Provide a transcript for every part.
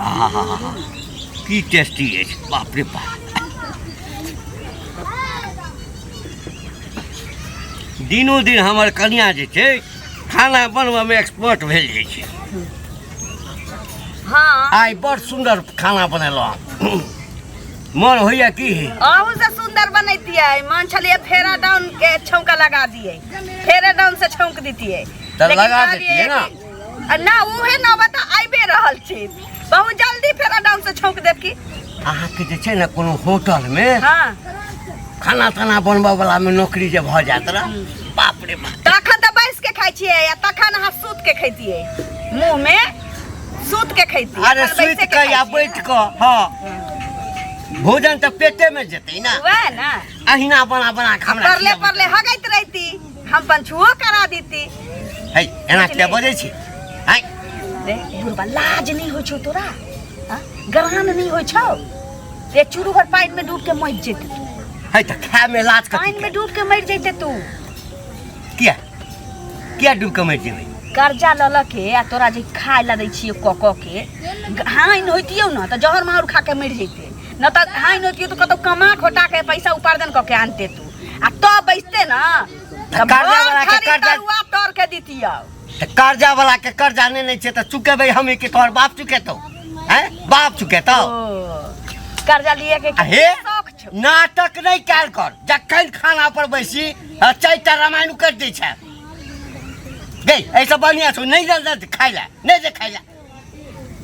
आहा की टेस्टी अछि बाप रे बाप दिनो दिन हमर कनिया जे छै खाना बनबऽमे एक्सपर्ट भेल जाइ छै। हाँ। आइ बड़ सुन्दर खाना बनेलहुँ, मन होइया की अहू से सुंदर बनैतियै। मन छलियै फेरा डाउन के छौंका लगा दियै, फेरा डाउन से छौंक दितियै। तऽ लेकिन लगा कहलियै देतियै ने। कि- आ ना, उहे नौबत आबि रहल छी, बहुत जल्दी फेरा डाउन से छौंक देब की। अहाँके जे छै ने कोनो होटलमे हाँ खाना ताना बनबऽ वला मे नौकरी जे भऽ जायत रह, बाप रे बाप। तखन तऽ बैस के खाइ छियै आ तखन अहाँ सूत के खैतियै, मुँह में सूत के खैतियै। अरे एखन बैसे सुति कऽ खाइ या छियै। बैठ कऽ, हँ, भोजन तऽ पेटे मे जेतै ने। वएह ने। अहिना बना बना कऽ हमरा परले खियाबै। परले हगैत रहती, हम पंछुओ करा देती। है, एना किया बजै छी है? रे बुढ़बा, लाज नहीं होइ छौ तोरा? हाँ? ग्रहण नहीं होइ छौ रे? चूरू भर पानि में डूब के मरि जेते तू। है, तऽ खाय मे लाज कथी? पानि में डूब के मरि जेते तू। किया किया डूब के मरि जेबै? कर्जा लऽ लऽ के आ तोरा जे खाय ला दै छियै कऽ कऽ के, हानि होइतियौ ने तऽ जहर माहुर खा के मरि जैते न। तऽ हानि होइतियौ तऽ कतौ कमा खोटा के पैसा उपार्जन कऽ के आनते तू आ तब बैसते न तऽ कर्जा भर वाला के थारी कर्जा- तरुआ तर के दितियौ। तऽ कर्जा वाला के कर्जा नहि छै तऽ चुकेबै हम कि तोहर बाप चुकेतौ? हैं, बाप चुकेतौ? ओ, कर्जा लिए के आ हे शौक छौ। नाटक नहि कयल कर। जखन खाना पर बैसी आ 4टा रामायण करि दै छै गे। एहिसँ बढ़िआँ छौ नहि दे खाय लए, नहि दे खाय लए।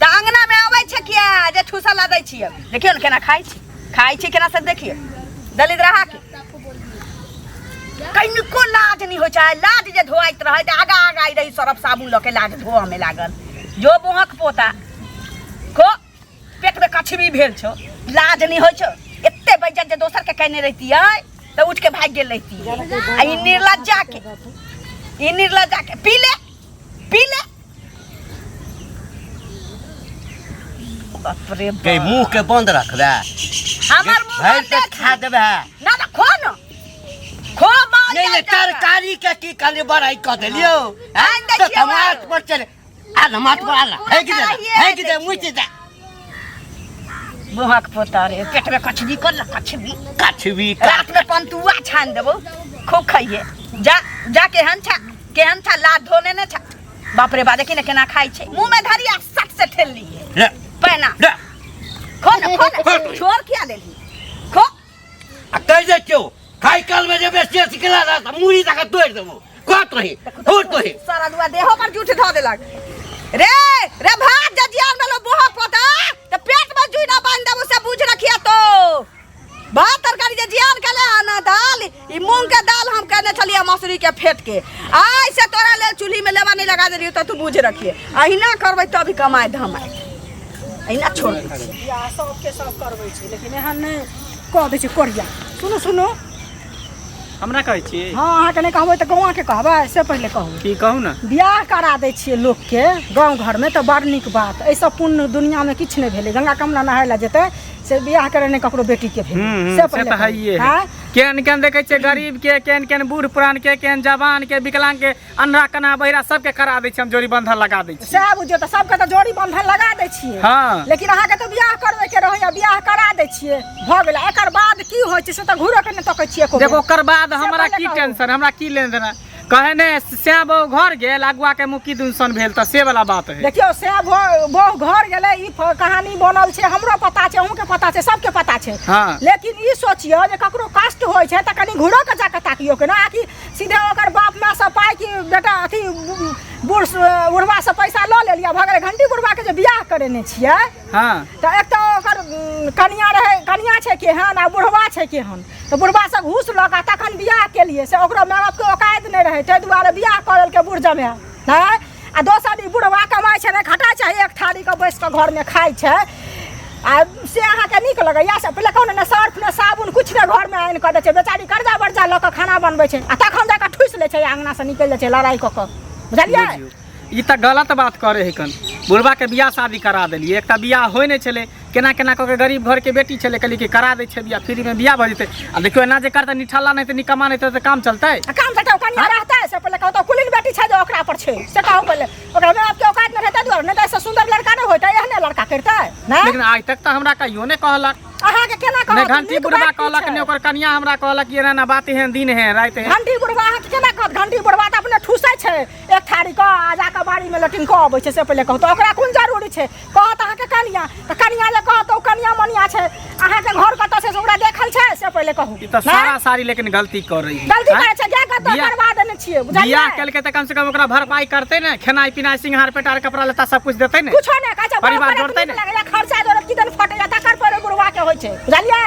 तऽ अंगना में अबै छै किया जे ठूसल ला दै छियै? देखियौ ने केना खाइ छै, खाइ छै केना से देखियौ। दलित रहा के कनिको लाज नहि होइ छै। लाज जे धोआइत रहै तऽ आगा आगा आई रही, सरफ साबुन लऽ के लाज धोअ में लागल। जो बोहक पोता खो, पेट में कछबी भेल छौ, लाज नहि होइ छौ? एते बेइज्जत जे दोसर के केने रहितियै तऽ उठ के भागि गेल रहितियै। आ ई निर्लज्जा के, ई निर्लज्जा के पी ले, पी ले। बाप रे गे बाप। मुँह के बंद रखबे। हमर मुँह भरि बंद पेट अछि। खा देबै। ना ना, खो न, खो माल। नहीं नहीं, तरकारी के की कहली बड़ाई कऽ देलियौ। आनि दै तऽ छियै। माथ पर चले आ न, माथ पर आला पूरा है कि दे कढ़ाइए है कि दे दै मुझ दे। मुँहक पोता रे, पेट में कछबी कर ल, कछबी। कछबी। रात में पंतुआ छान देबो, खूब खाइए। जा जा, केहन छा, केहन छा, लात धोने ने छा। बाप रे बा, देखी ने केना खाइ छै। मुँह में धरी आ सट से ठेल लिए रे पैना रे। खो न, खो न, छोड़ किया देली, खो। आ कहि दे क्यों खाइ काल में जे बेसी अथी केला रह तऽ मूड़ी तक तोड़ि देबो। कहत रही होत रही। सारा दुआ देहो पर जूठ धऽ देलक रे। रे भात जजियान में लो बोहा पोता त पेट में जुई ना बांध देबो, से बुझ रखिया। तो भात तरकारी जे जियान केले हन, दाल ई मूंग के दाल हम कहने छलियै मसूरी के फेट के, आइ से तोरा लेल चूल्ही में लेवा नहीं लगा देलियो। तऽ तू बुझ रखिए, अहिना करबै तभी कमाए धमाए, अहिना छोड़ दै छियै। बियाह सबके सब करबै छै, लेकिन एहन नहि कऽ दै छै कोरिया। सुनू सुनू। हमरा कहै छी? हँ, अहाँके नहि कहबै तऽ गौआँके कहबै? से पहिले कहू। की कहू ने? बियाह करा दै छियै लोकके गाँव घरमे तऽ बड़ नीक बात। एहिसँ पुण्य दुनिआँमे किछु नहि भेलै। गंगा कमला नहाय लए जेतै से बियाह करेने ककरो बेटीके भेलै। से से से पहिले तऽ कहू। हइए है। आँय? केहन केहन देखै छियै गरीब के, केहन केहन बूढ़ पुरान के, केहन जवान के, विकलांग के, अन्हरा कना बहिरा सबके करा दै छियै हम, जोड़ी बंधन लगा दै छियै। सएह बुझियौ तऽ सबके तऽ जोड़ी बंधन लगा दै छियै। हाँ। लेकिन अहाँके तऽ बियाह करबैके रहैया, बियाह करा दै छियै, भऽ गेलै। एकर बाद की होइ छै से तऽ घुरो के नहि तकै छियै एको बेर। देखो, ओकर बाद से हमरा पहिले की कहू। टेंशन, हमरा की लेन देना। कहे ने श्याम बहु घर गेल, अगुआ के मुँह की दुनसन भेल, तऽ से वाला बात है। देखियौ, से बहु घर गेलै, ई कहानी बनल छै। हमरो पता छै, अहूँके पता छै, सबके पता छै। हाँ। लेकिन ई सोचियौ जे ककरो कष्ट होइ छै तऽ कनि घुरो के जाके ताकियौ के ना, आकि सीधे ओकर बाप माय से पाइ कि बेटा अथी बूढ़ बुढ़वा से पैसा लऽ लेलियै, भऽ गेलै घंटी। बुढ़वा के जे बियाह करेने छियै हाँ। तऽ एक तऽ ओकर कनिया रहै, कनिया छै केहन आ बुढ़वा छै केहन, तऽ बुढ़वा से घूस लऽ कऽ तखन बियाह केलियै। से ओकरो माय बापके औकाति नहि रहै, ताहि दुआरे बियाह कऽ लेलकै बूढ़ जमाए नहि। आ दोसर ई बुढ़वा कमाइ छै नहि खटाइ छै, एक थारीके बैस कऽ घरमे खाइ छै, आ से अहाँके नीक लगैया? से पहिले कहू ने। ने सर्फ ने साबुन किछु नहि घरमे आनि कऽ दै छै। बेचारी कर्जा बर्जा लऽ कऽ खाना बनबै छै आ तखन जा कऽ ठूसि लै छै, अङ्गनासँ निकलि जाइ छै लड़ाइ कऽ कऽ, बुझलियै? बुझियौ, ई तऽ गलत बात करे है कन। बुढ़बा के बियाह शादी करा देलियै, एकटा बियाह होइ नहि छलै, केना केना कऽ के गरीब घरके बेटी छलै, कहलियै कि करा दै छै बियाह, फ्रीमे बियाह भऽ जेतै। आ देखियौ एना जे करतै, निठल्ला नहि हेतै, निकम्मा नहि हेतै तऽ काम चलतै? आ काम चलतै? ओ कनिया रहतै से पहिले कहू तऽ। कुलीन बेटी छै जे ओकरा पर छै से कहू पहिले। ओकरा माय बापके औकात नहि रहै ताहि दुआरे, नहि तऽ एहिसँ सुन्दर लड़का नहि होइतै, एहने लड़का करितै नहि? लेकिन आइ तक तऽ हमरा कहियो नहि कहलक। अहाँके केना कहत? नहि घंटी नीक बुढ़बा बात की कहलक, छै? नहि ओकर कनिया हमरा कहलक कि एना एना बात एहन दिन है राति है। घंटी बुढ़बा अहाँके केना कहत? घंटी बुढ़बा तऽ अपने ठूसै छै एक थारी कऽ आ जाकऽ बाड़ीमे लटिन कऽ अबै छै, से पहिले कहू तऽ। ओकरा कोन जरूरी छै? कहत अहाँके कनिया तऽ कनिया जे कहत, ओ कनिया मनिया छै। अहाँके घर कतऽ छै से ओकरा देखल छै, से पहिले कहू। ई तऽ सारा सारी लेकिन गलती कर रही है। गलती आँय? करै छै, गाय कतऽ करवा देने छियै, बुझलियै? बियाह केलकै तऽ कम से कम ओकरा भरपाई करतै ने, खेनाइ पिनाइ, सिंगार पेटार, कपड़ा लत्ता सब कुछ देतै ने। कुछो नहि कहै छै। परिवार बड़ जोड़तै नीक ने। लगैया खर्चा जोड़त किदन फटैया तकर पर ओहि बुढ़वा के होइ छै, बुझलियै?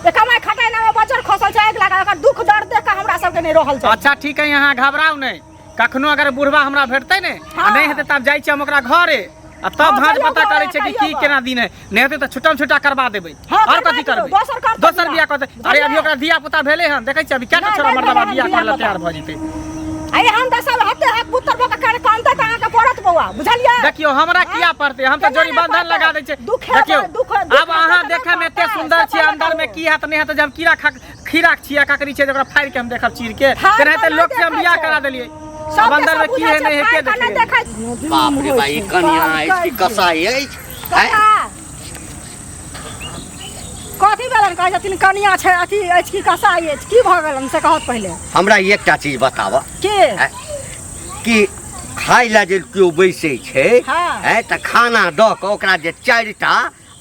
जे कमाइ खटाइ नामे बजर खसल छै आगि लगा, एकर दुख दर्द देख कऽ हमरा सबके नहि रहल छै। अच्छा ठीक है, यहाँ घबराउ नहि। कखनो अगर बुढ़वा हमरा भेटतै ने आ नहि हेतै तब जाइ छी हम ओकरा घरे आ तब हँ, भाँज जइयौ पता घरे, करै छै कि की कहियौ। केना दिन है। नहि हेतै तऽ छुट्टम छुट्टा करबा देबै। हँ, आओर करबा कथी दियौ, करबै? दोसर करतै दोसर बियाह। बियाह करतै। अरे अभी ओकरा धिया पुता भेलै हन, देखै छियै अभी कएटा नहि, छोरा नहि मर्दबा भेलै हन बियाह करै लए धिया तैयार भऽ जेतै। आ एहन दशा हेतै हक पुत्र भऽ कऽ कर कानतै तऽ अहाँके पड़त बौआ, बुझलियै? देखियौ हमरा किया पड़तै? हम तऽ केना जोड़ी नहि बंधन पड़तै? लगा दै छै। दुखे देखियौ दुख आब अहाँ हेतै तऽ देखै मे नहि एते पड़तै, सुन्दर से छियै, पहिले अंदर मे कहू। की हैत नहि हैत, जे हम कीड़ा खा खीरा छियै ककड़ी छियै जे ओकरा फाड़ि के हम देखब चीर के। फाड़ि तेनाहिते कऽ नहि लोक से हम देखै बियाह छै। करा देलियै, आब सबके अंदर सब मे की बुझै है छै, नहि है के फाड़ि कऽ नहि देखै? देखै छै। बाप रे बा, ई कनिया अछि कि कसाई अछि? आँय? कका, कथी भेलनि? कहै छथिन कनिया छै अथी अछि कि कसाई अछि, की भऽ गेलनि से कहत पहिले। हमरा एकटा चीज बताबऽ। की? आँय? कि खाय लए जे केओ बैसै छै, हँ। आँय, तऽ खाना दऽ कऽ ओकरा जे चारिटा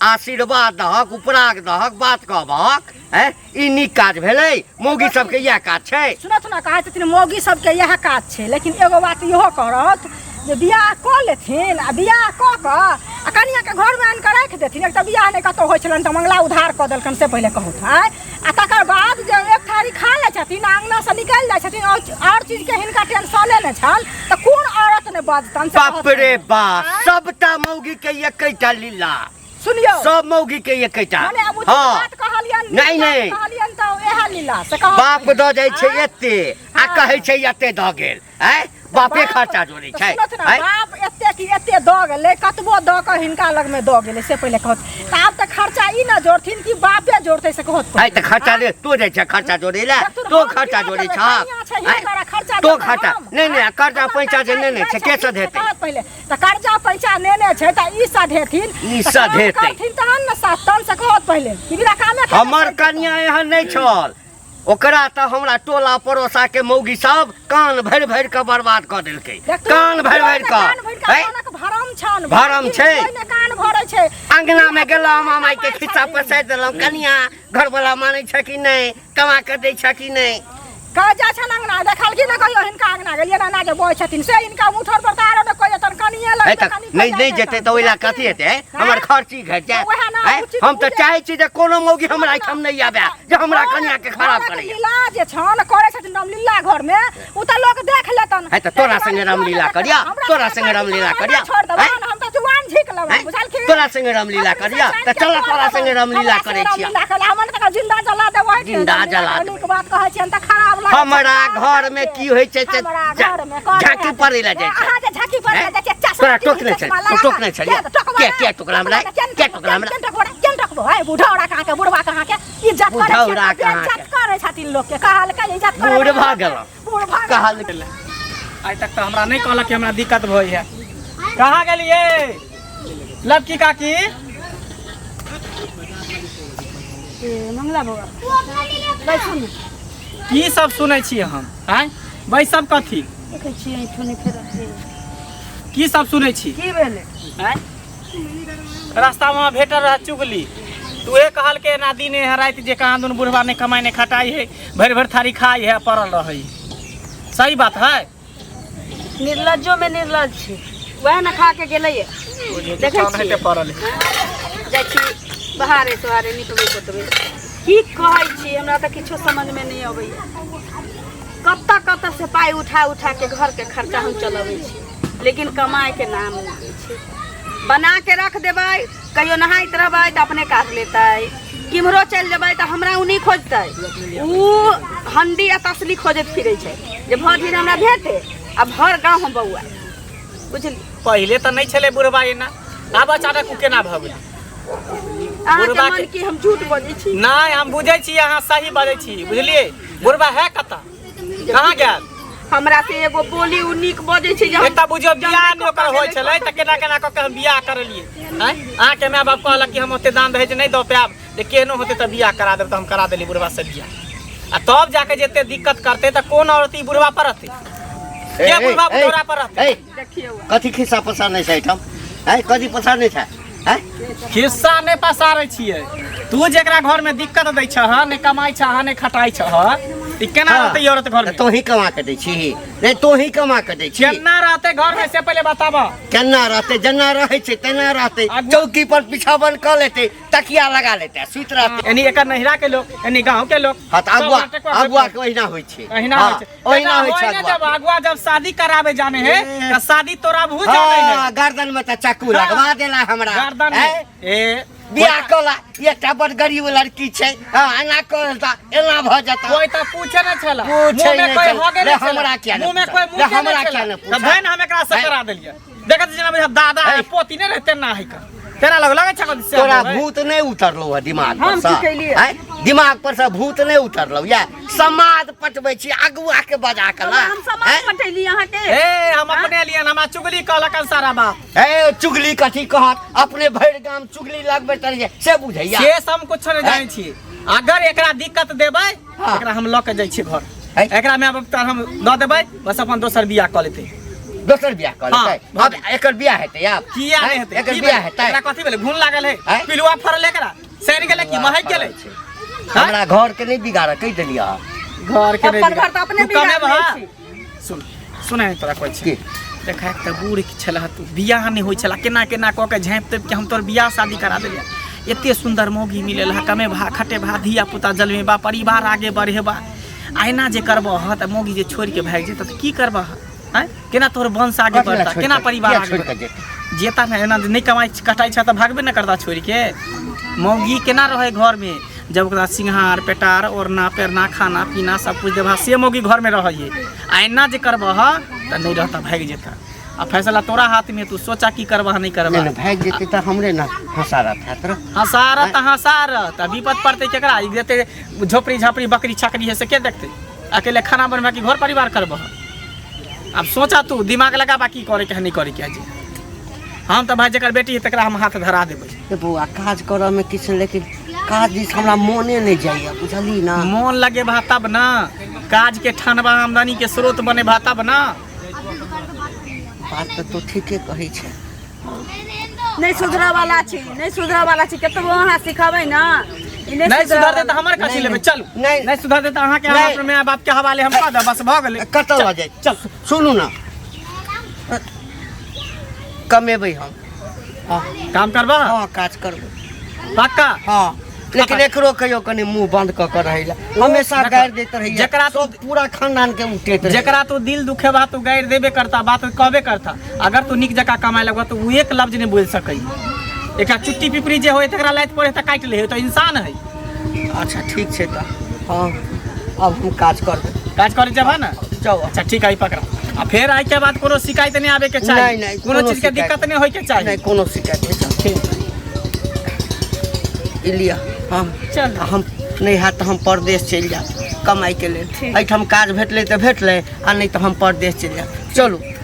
आशीर्वाद दहक, उपराग दहक, बात कहबहक, आँय, ई नीक काज भेलै? मौगी सबके इएह काज छै? सुनत ने, कहै छथिन मौगी सबके इएह काज छै। लेकिन एगो बात इहो करत जे बियाह कऽ लेथिन आ बियाह कऽ कऽ आ कनियाके घरमे आनि कऽ राखि देथिन। एक तऽ बियाह नहि कतहु होइ छलनि तऽ मंगला उधार कऽ देलकनि, से पहिले कहू। आँय, आ तकर बाद जे एक थारी खा लै छथिन आ अङ्गनासँ निकलि जाइ छथिन, आओर चीजके हिनका टेंशने नहि छल, तऽ कोन औरत नहि बजतनि से बाप कहत रे पहिले। बाप, आँय? सबटा मौगी के एकेटा लीला। सुनियौ, सब मौगी के एकेटा। मने आब उचित हँ बात कहलियनि, नहि, नीक बात नहि। कहलियनि तऽ इएह लीला से कहत बाप पहिले। दऽ जाइ छै आँय? एते आ हँ। कहै छै एते दऽ गेल। आँय, बापे बाप- खर्चा जोड़ै तऽ छै। सुनत ने, आँय? बाप एते कि एते दऽ गेलै, कतबो दऽ कऽ हिनका लगमे दऽ गेलै से पहिले कहत। तऽ आब तऽ खर्चा ई ने जोड़थिन कि बापे जोड़तै से कहत आँय, पहिले। तऽ खर्चा आँय? रे तू जाइ छै खर्चा जोड़ै लए? देखथुन, तू हम खर्चा किया जोड़ै जोड़बै? छह? कनिया छै, आँय? हिनकर खर्चा तू जोड़बै खर्चा हम? नहि नहि आँय? कर्जा हमर पैंचा जे खर्चा नहि ने ई छै, के छथिन से सधेतै? कहत पहिले। तऽ कर्जा पैंचा नेने छै तऽ ई सधेथिन? ई तऽ काम सधेतै। करथिन तहन ने साथ, तहन से कहत पहिले कि बिना कामे केने हमर चलि जेतौ। कनिया एहन नहि छल। ओकरा तऽ हमरा टोला पड़ोसा के मौगी सब कान भरि भरि कऽ बर्बाद कऽ देलकै। देखथुन, कान भरि भरि कोइ ने कान कऽ भरि कऽ हैं? कानक भरम छनि, भरम छै। कोइ ने कान भरै छै। अंगना में गेलहुँ, मामा के कमाइ खिस्सा छथिन। पसारि देलहुँ, कनिया घरवाला मानै छै कि नहि, कमा कऽ दै छै कि नहि। कह जाइ छनि अंगना, देखलखिन ने कहियो हिनका अंगना गेलियै ने, एना जे बजै छथिन से हिनका मुठर पर तऽ आरो ने कोइ जेतनि, कनिये है लगतै तऽ कनि नहि कोइ नहि जाइ जेतै जेतनि, तऽ ओहि लए बुझलखिन? कथी हेतै? हमर हैं? खर्ची घटि जायत। तऽ उएह ने हैं? उचित हम तऽ बुझै। चाहै छी जे कोनो मौगी हमरा एहिठाम नहि आबए जे हमरा कनिया के खराब घरक करैया। लीला जे छनि करै छथिन रामलीला घरमे, ओ तऽ लोक देख लेतनि। है तऽ तोरा संगे रामलीला करिया, तोरा संगे रामलीला करिया, छोड़ देबनि, हैं? हम तऽ जुआन झीक लेबनि, हैं? बुझलखिन? तोरा संगे रामलीला करिया तऽ चल, तोरा संगे रामलीला करै छियै। रामलीला करै हमर तऽ जिंदा जला देबै। जिंदा जला देबै। नीक बात कहै छियनि तऽ खराब लागै छै। हमरा घर में की होइ छै से हमरा घर में झाँकी पड़ै लए जाइ छै। अहाँ जे झाँकी पड़ै लए जाइ छै, चश्मा तोरा टोकने छल, तू टोकने छलियै? के के टोकला हमरा? के टोकला हमरा? के टोकला? के टोकबो? है बुढ़ौरा कहाँ के, बुढ़वा कहाँ के इज्जत करै छियै, बुढ़ौरा कहाँ के? बेइज्जत करै छथिन लोक के, कहलकै इज्जत करै बूढ़ भऽ गेलहुँ। बूढ़ भऽ गेलहुँ। कहल आइ तक तऽ हमरा नहि कहलक कि हमरा दिक्कत भऽ है। कहाँ गेलियै लड़की काकी? मंगला बौआ, बैसू ने। की सब सुनै छी हम? आँय, बैसब कथी? देखै छियै एहिठुनी फेर की सब सुनै छी? की भेलै? आँय, रास्तामे भेटल रह चुगली, तूहे कहलकै एना दिन है राति जे कहाँ दुनू बुढ़वा नहि कमाइ नहि खटाइ है, भरि भरि थारी खाइ है, पड़ल रहै। सही बात है? निर्लज्जो में निर्लज्ज छै, वएह ने खा के गेलैए। देखै छियै। पड़ल है। जाइ छी बहारे सोहारे, निपबै पोतबै। की कहै छी, हमरा तऽ किछो समझमे नहि अबैए। कतऽ कतऽ से पाइ उठा उठा के घरके खर्चा हम चलबै छी, लेकिन कमाइके नाम नहि दै छै। बना के रख देबै, कहियो नहाइत रहबै तऽ अपने काट लेतै। किम्हरो चलि जेबै तऽ हमरा ओ नहि खोजतै, ओ हंडी आ तसली खोजैत फिरै छै जे भरि दिन हमरा भेटे आ भरि गाँव हम बौआ, बुझली? पहिले तऽ नहि छलै बुढ़वा एना, आब अचानक ओ केना भऽ गेलै? अहाँके बुढ़बा मन के- की हम झूठ बजै छी? नहि, हम बुझै छी अहाँ सही बजै छी, बुझलियै? बुढ़बा है कतऽ, कहाँ गेल? हमरा से एगो बोली उ नीक बजै छै जे हम एकटा बुझियौ बियाह नहि ओकर होइ छलै तऽ केना केना कऽ के हम बियाह करेलियै। आँय, अहाँके माय बाप कहलक कि हम ओते दान दहेज नहि दऽ पायब, जे केहनो होतै तऽ बियाह करा देब, तऽ हम करा देलियै बुढ़बा से बियाह। आ तब जाके जे एते दिक्कत करतै तऽ कोन औरत ई बुढ़बा पर रहतै? के बुढ़बा बुढ़ौरा पर रहतै? ए, देखियौ। कथी खिस्सा पसारने छै एहिठाम? आँय, कथी पसारने छै? आँय? खिस्सा नहि पसारै छियै। तू जेकरा घर में दिक्कत दै छह, नहि कमाइ छह, नहि खटाइ छह, ई केना रहतै ई औरत घर में? तोही कमा के दै छी? नहीं, तोही कमा के दै छी? केना रहतै घर में से पहिले बताबऽ। केना रहतै? जेना रहै छै तेना रहतै। आगू- चौकी पर बिछावन कऽ लेतै, तकिया लगा लेतै, आ सुति रहतै। एनी एकर नहिरा के लोग, एनी गांव के लोग। हाँ, तऽ सब अगुआ नाटक अगुआ के ओहिना होइ छै। अहिना हाँ, होइ छै। ओहिना होइ छै। एना अगुआ जब अगुआ जब शादी करावे जाने है तऽ शादी तोरा भू जाने है। हाँ, गर्दन में तऽ चाकू हाँ। लगवा देला हमरा। गर्दन में। हैं? ए बियाह कला एकटा बड़ गरीब लड़की छै। हाँ, एना कऽ देता, एना भऽ जेता। कोई तऽ पूछे न छला। पूछे मुँह में नहि कोई छला। हगे रे, नहि छला। हमरा किया नहि मुँह में पूछा? कोई रे, मुँह हमरा नहि किया छला। नहि तऽ पूछा? धैन हम एकरा से हैं? करा देलियै। देखत जेना बुझा दादा हैं? पोती नहि रहै तेना है का। तेरा लग लगै छै कथी से तोरा होबै? भूत नहि उतरलौ है दिमाग पर हम से? की कैलियै? आँय? दिमाग पर से भूत नहि उतरलौ या? समाद पटबै छी अगुआ के बजा के ला। हम समाज आँय? पटेली अहाँके? ए, हम अपने लियन, हमरा चुगली कहलक हन सारा बात। ए, चुगली कथी कहत? अपने भरि गाम चुगली लगबैत रहैया से बुझैया। से सब कुछ नहि जानै छी। अगर एकरा दिक्कत देबै, हाँ। एकरा हम लऽ के जाइ छियै घर। है? एकरा माय बाप तर हम दऽ देबै, बस अपन दोसर बियाह कऽ लेतै। दोसर बियाह कऽ हाँ, लेतै? आब एकर बियाह हेतै आब? किया नहि आँय? हेतै? एकर की बियाह भेलै? हेतै? एकरा कथी भेलै? घुन लागल है? आँय? पिलुआ फड़ल एकरा? सड़ि गेलै कि महकि गेलै? हमरा घर के नहि बिगाड़, कहि देलियै। घर के नहि अपन बिगाड़। घर तऽ अपने तू कमे बिगाड़ लै भा। छी। सुन, सुनै नहि तोरा कहै छी। की? देखा, एक तऽ बूढ़ छलह तू, बियाह नहि होइ छला, केना केना कऽ के झाँपि तोपि के हम तोर बियाह शादी करा देलियै। एते सुन्दर मौगी मिलल है, कमे भा, खटे भा, धिया पुता जलमेबा, परिवार आगे बढ़ेबा। आ एना जे करबह तऽ मौगी जे छोड़ि के भागि जेतह तऽ की करबह? आँय, केना तोहर वंश आगे कथी लए बढ़ता? छोड़ि केना के- परिवार किया आगे छोड़ि के बढ़ता? जेतै? जेता ने, एना नहि कमाइ कटाइ छै तऽ भागबे ने करता छोड़ि के। मौगी केना रहै घरमे जब ओकरा सिंघार पेटार, ओढ़ना पेरना, खाना पीना सब कुछ देबह, से मौगी घरमे रहै है। आ एना जे करबह तऽ नहि रहता, भागि जेता। आ फैसला तोरा हाथमे, तू सोचा की करबह नहि करबह। नहि नहि, भागि जेतै तऽ हमरे ने हँसारत हैत रह। हँसारत तऽ हँसारत, आ विपद पड़तै केकरा? ई जते झोपड़ी झापड़ी बकरी छकरी है से के देखतै? अकेले खाना बनबह कि घर परिवार करबह? आब सोचा, तू दिमाग लगाबा की करे के है नहि करे के है। जे हम तऽ भाइ जकर बेटी है तकरा हम हाथ धरा देबै। ए बौआ, काज करऽ मे किछु, लेकिन काज दिस हमरा मोने नहि जाइए, बुझली ना? मोन लगेबह तब ना, काज के ठानबा, आमदनी के स्रोत बनेबह तब ना। बात तऽ तू ठीके कहै छै। नहि सुधरऽ वाला छी, नहि सुधरऽ वाला छी। कतबो अहाँ सिखेबै ना, ई नहि सुधरतै तऽ हमर कथी नहि, लेबै? नहि। चलू। नहि। नहि सुधरतै तऽ अहाँके हम नहि। अपन माय बाप के हवाले हम कऽ देब, बस भऽ गेलै। कतऽ लऽ जाइ? चल। सुनू ना, कमेबै हम। हँ। काम करबह? हँ, काज करबै। पक्का? हँ, लेकिन एकरो कहियो कनि मुंह बंद कऽ के रहै लए। हमेशा देखो, गारि दैत रहैया। जेकरा तू- सब पूरा खानदान के उठैत रहैया। जेकरा तू दिल दुखेबा तू गारि देबे करता, बात कहबे करता। अगर तू नीक जकाँ कमाए लगबा तऽ ओ एक लफ्ज नहि बोलि सकै। एकरा चुट्टी पिपरी जे होय तकरा लाति पड़े तऽ काटि ले, तऽ इंसान है। अच्छा, ठीक छै तऽ। हँ, आब हम काज करबै। काज करे जेबह ने? जाउ। अच्छा, ठीक है, ई पकड़ा। आ फेर आइ के बाद कोनो शिकायत नहि आबे के चाही। नहि, नहि, कोनो कोनो चीज के शिकायत दिक्कत नहि होय के चाही। नहि, कोनो शिकायत नहि। चल। ठीक। ई लिअ। हम चल। हम नहि हैत तऽ हम परदेश चलि जायब कमाइके लेल। एहिठाम काज भेटलै तऽ भेटलै, आ नहि तऽ हम परदेश चलि जायब। चलू।